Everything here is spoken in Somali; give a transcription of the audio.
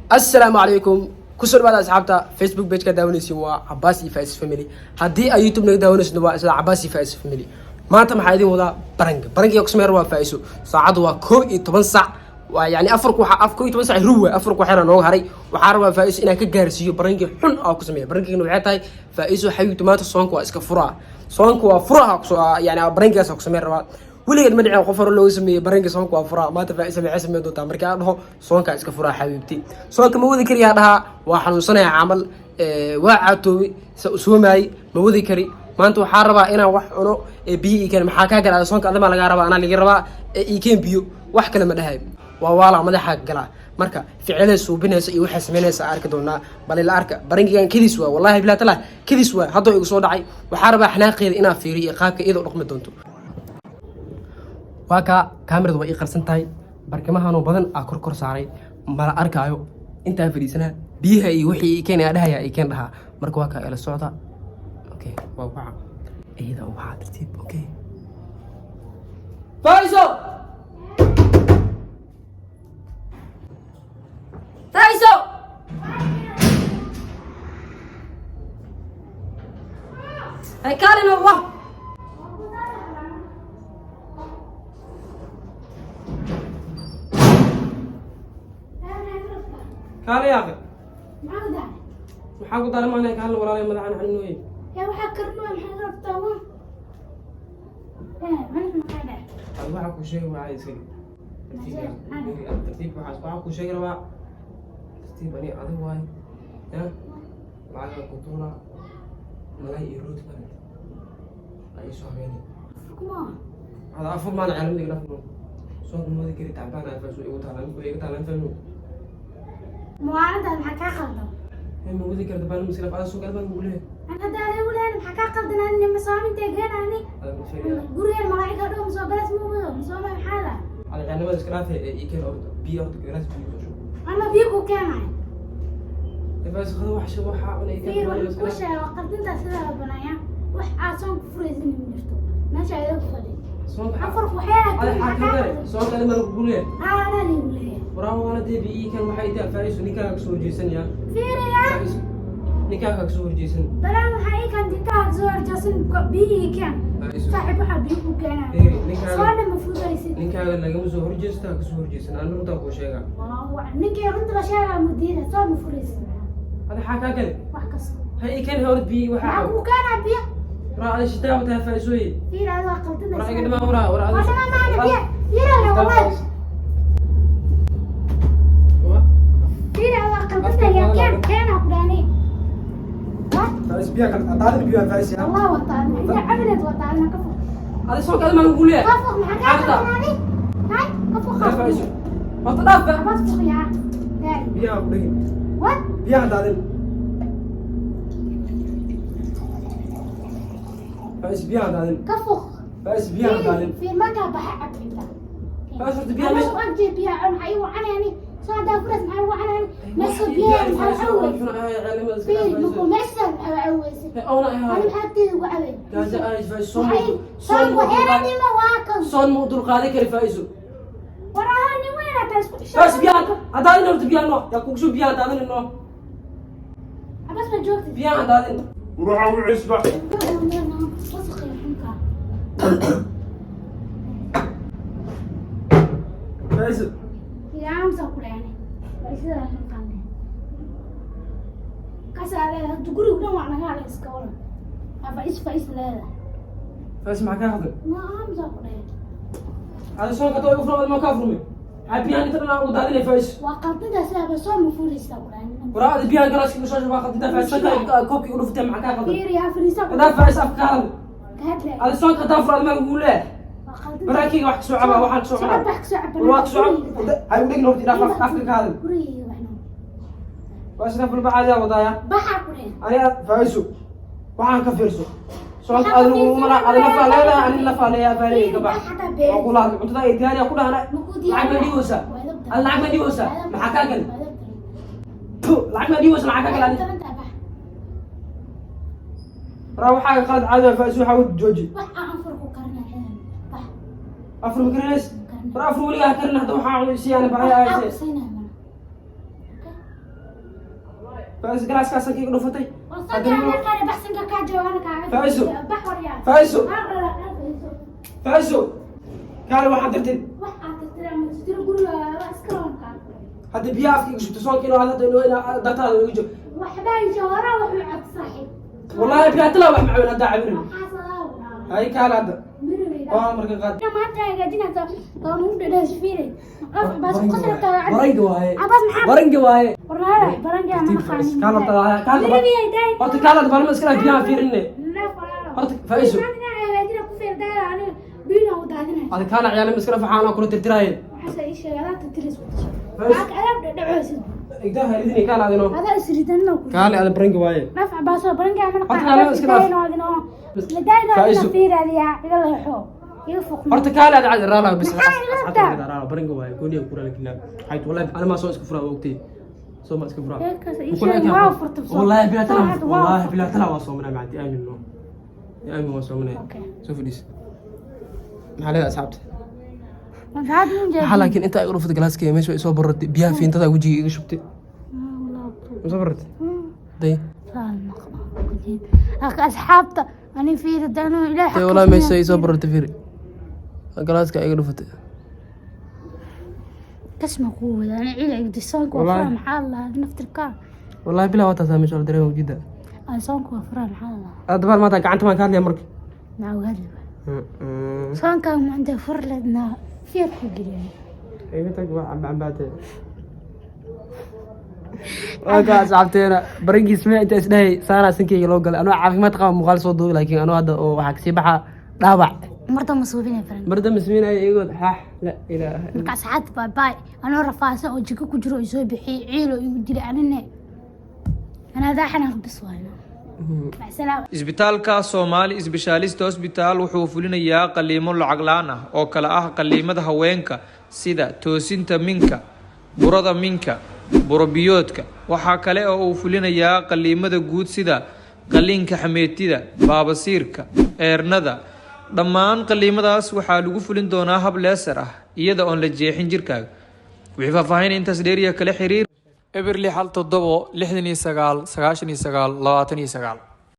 Assalaamu calaykum, kusoo dhawaada asxaabta. Facebook page ka daawanaysiin waa Cabaas iyo Faiz Family. Haddii ay YouTube naga daawanaysid waa isla Cabaas iyo Faiz Family. Maanta maxaa idin wadaa? Prank. Prankiga kusameyn waa Faiso. Saacaddu waa 11 sac, waa yani afarku waxa af 11 sac ruwa afarku waxyara nooga haray. Waxaa rabaa Faiso inaan ka gaarsiiyo pranki xun oo ku sameeya. Prankigana waxay tahay, Faiso xabiibti, maanta soonka waa iska furaa, soonka waa furaha kusoo yani prankigaas ku sameyn rabaa. Weligeed ma dhicin qof hore looga sameeyey pranki soonka waa furaa. Maanta Faiso maxay sameyn doontaa markii aan dhaho soonkaa iska furaa xabiibti, soonka ma wadi kariyaa? Dhahaa waa xanuunsanaya camal, waa caatoobay, soomaayey, ma wadi kari. Maanta waxaa rabaa inaan wax cuno ee biyo ii keen. Maxaa kaa galaa soonka? Adamaa lagaa rabaa, anaa laga rabaa ee ii keen biyo. Wax kale ma dhahayo, waa waalaa madaxa galaa. Marka ficilada suubinaysa iyo waxay samaynaysa arki doonaa. Bal ila arka prankigan kadis waa, wallahi bilaa talaa kadis waa. Haddoo igu soo dhacay, waxaa rabaa xanaaqeeda inaan fiiriyo iyo qaabka iyadoo dhaqmi doonto. Waa kaa, kaamiradu waa ii qarsan tahay, barkimahanoo badan aa kor kor saaray, mala arkaayo. Intaa fadhiisanaa, biyaha iyo wixii ii keenaya dhahaya, ii keen dhahaa. Marka waa kaa, ila socda. Okay, waa waca iyada, waxaa tartiib. Okay, Faiso, Faiso, hay kaalino wah. Kaale yaaqe, maxaa ku daramaanaya? Kaale walaalay, madaxan xanuunooye. Ad waxaa ku sheegi, waxaa iska tartiib tartiib. Waxaa ku sheegi rabaa tartiib. Ani adig waay ya lacagaa ku tuuraa, malay iyo rooti badan ay soo habeenay. Hada afur maana caalamadiga dhafno, soonka ma wadi kari, tacbaan ay faaso igu taalaan, igu taalaan, fahmo. Muwaalintaas maxaa kaa qaldan? Ma wadi kari dabaan miskila ada soonka albaan ugu leeyahay. An hadda adigu leena maxaa kaa qaldan? Ani masoominta geenani gurigeen malaa'iga dhow masoo galas ma wado masooma maxaa la Ada caalamada iska dhaafay ee ii keen ordo biyo, ordo galaas biyo soo shubo. Ama biyo ku keenayo? Faas qada wax waxaa cunay. Fiir, waxaan kuu sheega waa qaldintaa sidaa la banaya. Wax aad soon ku furaysin ma jirto, meesha ayada ku fadhi. Soonka afarku waxyaalaha ada kale maxaa xaa kaa ka dare qaldan? Soonka adima lagu leeyahay. Haa, anaa liigu leeyahay. Waraa waana dee biyo ii keen. Waxay taa Faiso, ninkaaga kasoo horjeesanaya. Fiiriya. Faiso, ninkaaga kasoo horjeesan. Balaan waxaa ii kan dinkaa soo horjaasin, biyo ii keen. Faiso. Saaxiib, waxaa biyo ku keenaya Fiiri, ninkaaga soona ma furaysid. Ninkaaga lagama soo horjeesta, kasoo horjeesan, aan runtaa kuu sheegaa. Ninkii runta la sheegaa mudiida, soo ma furaysid. Ada xaa kaa kale? Wax kasta. Ha ii keen hor biyo. Maxaa waxaa kuu keenaa biyo? Waraa ada shitaaba tahay Faisooye. Fiir, adiga waa qaldinaysaa. Waraa iga dhimaa, waraa waraa. Waa dhamaan maana biyo fiirana wallahi. Fiir, adiga waa qaldinaya, keen keenaa ku dhaani. Fais biyo kale daadin, biyo Fais ya. Allah wataala inta cabineed wataala ka fog. Ada soonka adima lagu leeyahay. Ka fog, maxaa kaa qaldinaani? Hay ka fog. Ya Faiso, horta dhaaf ba. Abaas fog yaa daay. Biyaha ku dhegin. What? Biyaha daadin Fais, biyaha daadin. Ka fog. Fais, biyaha daadin. Fiir, markaa baxa cab inta. Fais, horta biyaha أنا meesha أجي بيها maxay wacanayani soo hadaa furas maxay wacanayani meesha biyaha maxaa caweys? Fiir, markuu meesha maxaa caweysay? Ani maxaa agteeda ugu cawey? Maxay soon waxyaalaanima waa kan. Soon ma u dulqaadan kari Faiso. War ahaa nin weyn hataa isku Fais, biyaha hadaadin, horta biyaha noo yaa kugu soo, biyaha daadin noo. Cabas ma joogtid? Biyaha daadin. Ruuxa u cisba. Wasaqi xunka. Faiso. Yaa ku dhacnay sidaa xunkaan kasaa leedahay. Hadda gurigu dhan waa naga hadla, iska waran fais fais leedahay. Fais, maxaa kaa khaldan? Ma amsa ku dhahay. Ada soonka doo igu furma, ma kaa furmay? Maxaa biyahan inta dhan ugu daadinay Fais? Waa qaldintaa sidaaba soo ma furaysaa ku dhahay. Waraa ada biyahan galaaska igu soo shubaa, khaldintaa Fais. Soonka koobkii igu dhuftay, maxaa kaa khaldan? Fiir yaa fariisa. Hadaa Fais afka kaa hadal. Ka hadlay. Ada soonka hadaa furo admaa lagugu leeyahay. Waa qaldintaa. Baraankeyga wax kasoo cabaa, waxaan kasoo cunaa. Socod wax kasoo caba. Waa kasoo cab, hay u dhegin horta idhaaf afka ka hadal. Gurigayga waxna. Waa sida fulba caadiyaa wadaaya. Baxaa ku dhahay. Ani Faiso waxaan ka fiirso soonka ada laguguma ada nafaa leedahay, ani nafaa leeyahay. Faanayga ka bax, waa kula hadlay. Cuntada ay diyaariya ku dhahana, lacag ma dhiibeysaa? Ada lacag ma dhiibeysaa? Maxaa kaa gali? Lacag ma dhiibeysa? Maxaa kaa gali? Ani waraa waxaa qalad caadi ah Faiso, waxaa u jooji. Wax aan afar ku karinaya bax. Afur ma karinays? War afur weligaa ha karin. Hadda waxaa cunay si aan bahaya Waxaa hayse. ku siinaya mana. Faiso, galaaskaasan kiiga dhufatay. Faiso. Faiso. Faiso, kaale, waxaan tirtid. Hadda biyaha afka iga shubtay, soonka inuu hadda inuu dartaada iga jiro. Wallahi biyaha talaa wax macawin haddaa cabirin. Hay, kaale hadda. Waa marka qaad. Barangi waaye. Barangi waaye. Kaale horta, kaale horta, kaale hadda baalma iska biyaha fiirinne. Horta Faiso. Ada kaale, ciyaalima iska faxaan kula tirtiraaye. Igdaha idin, kaale adino. هذا اسريدنا. Kaale ada, barangi waaye. نفع باسو برنجا من Horta kaale iska dhaaf. Faiso. Horta kaale ada, cadi raala bis. Maxaa ila rabtaa? Raala, barangi waaye, gooniya ku raala kinaa. Hayt, wallahi ana ma soo iska furaa, ogtay. Soo ma iska furaa. Wallahi bilaa tala, wallahi bilaa tala waa soomanaa macdi, aamin no. Ya aamin, waa soomanaa. Soo fadhiis. Maxaa leedahay asxaabta? Maxaa laakiin inta ay u dhufatay galaaskeyga, meesha way soo barartay, biyaha fiintada wejiga iga shubtay. Ma soo barartay? Day. Asxaabta ani fiiri dano ilaahay. Day, wallahi meesha ay soo barartay, fiiri. Galaaska iga dhufatay. Kasma ku wada ani ciil igdisoonka waa Wallahi. furan, maxaa la lahaa naftirka. Wallahi bilaa waa taasaa meesha la dareema jidda. Soonka waa furan, maxaa la lahaa. Aad baal maanta gacanta maan ka hadlaya marka. Naa hadli, soonka maanta fur lednaa fiir ku geliya. Iga tag, wax cambaambaatee. Waa ka asxaabteena barangiis mee inta isdhahay saanaa sankeyga loo galay, anoo caafimaad qaba muuqaal soo duubi, laakiin anoo hadda oo waxaa kasii baxa dhaawac. Marta ma suubinay faran. Marda masmiinaya iyagood xaax la ilaaha. Marka asxaabta, bye bye. Anoo rafaasa oo jiko ku jiro, isoo bixiyey, ciilo igu dilay, anine anaa daaxana bis waayna. Mac salaama. Isbitaalka Soomaali Isbeshaalist Hosbitaal wuxuu fulinayaa qaliimo lacag la-aan ah oo kala ah qaliimada haweenka sida toosinta minka, burada minka, burobiyoodka. Waxaa kale oo uu fulinayaa qaliimada guud sida qaliinka xameetida, baabasiirka, eernada. Dhammaan qaliimadaas waxaa lagu fulin doonaa hab laser ah, iyada oon la jeexin jirkaaga. Wixii faahfaahin intaas dheeriya kala xiriir 067 69 99 29.